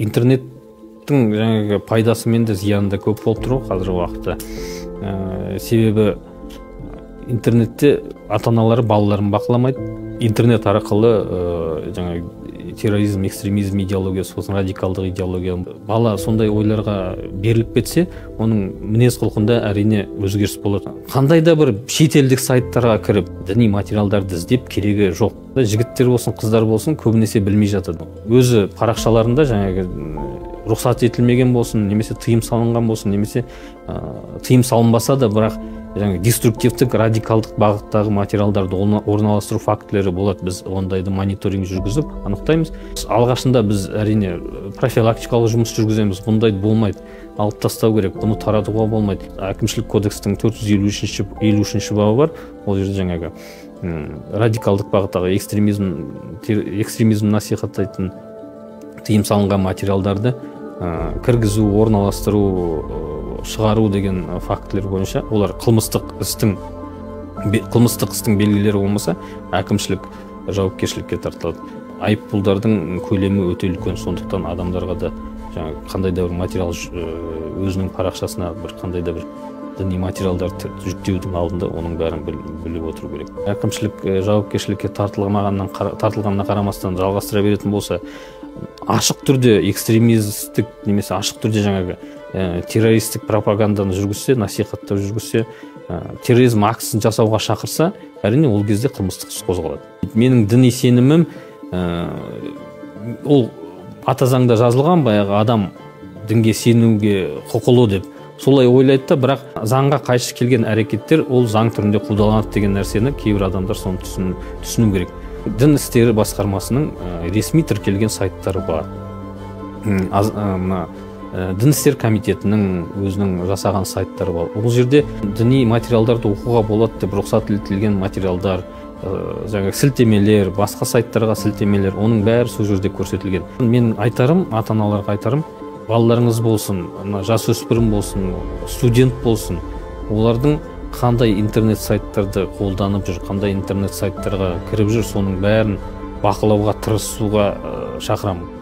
Интернеттің жаңағы пайдасы мен де зияны да көп болып тұр ғой қазіргі уақытта. Себебі интернетте ата-аналары балаларын бақыламайды. Интернет арқылы жаңағы терроризм, экстремизм идеологиясы, сосын радикалдық идеология. Бала сондай ойларға беріліп кетсе, оның мінез құлқында әрине өзгеріс болады. Қандай да бір шетелдік сайттарға кіріп, діни материалдарды іздеп керегі жоқ. Жігіттер болсын, қыздар болсын, көбінесе білмей жатады. Өзі парақшаларында жаңағы рұқсат етілмеген болсын, немесе тыйым салынған болсын, немесе тыйым салынбаса да, бірақ жаңағы деструктивтік, радикалдық бағыттағы материалдарды орналастыру фактілері болады. Біз ондайды мониторинг жүргізіп анықтаймыз. Алғашында біз әрине профилактикалық жұмыс жүргіземіз. Бұндай болмайды, алып тастау керек, бұны таратуға болмайды. Әкімшілік кодекстің 453 бабы бар. Ол жерде жаңағы радикалдық бағыттағы экстремизм насихаттайтын тыйым салынған материалдарды кіргізу, орналастыру, шығару деген фактілер бойынша олар қылмыстық істің белгілері болмаса, әкімшілік жауапкершілікке тартылады. Айыппұлдардың көлемі өте үлкен, сондықтан адамдарға да жаңағы қандай да бір материал өзінің парақшасына бір қандай да бір діни материалдар жүктеудің алдында оның бәрін біліп отыру керек. Әкімшілік жауапкершілікке тартылғанына қарамастан жалғастыра беретін болса, ашық түрде экстремистік немесе ашық түрде жаңағы террористік пропаганданы жүргізсе, насихаттап жүргізсе, терроризм актісін жасауға шақырса, әрине ол кезде қылмыстық іс қозғалады. Менің діни сенімім, ол ата заңда жазылған, баяғы адам дінге сенуге құқылы деп солай ойлайды да, бірақ заңға қайшы келген әрекеттер ол заң түрінде қудаланады деген нәрсені кейбір адамдар соны түсіну керек. Дін істері басқармасының ресми тіркелген сайттары бар. Мына Дін істер комитетінің өзінің жасаған сайттары бар. Ол жерде діни материалдарды оқуға болады деп рұқсат етілген материалдар, жаңағы сілтемелер, басқа сайттарға сілтемелер, оның бәрі сол жерде көрсетілген. Мен айтарым, ата-аналарға айтарым, балаларыңыз болсын, мына жасөспірім болсын, студент болсын, олардың қандай интернет сайттарды қолданып жүр, қандай интернет сайттарға кіріп жүр, соның бәрін бақылауға тырысуға шақырамын.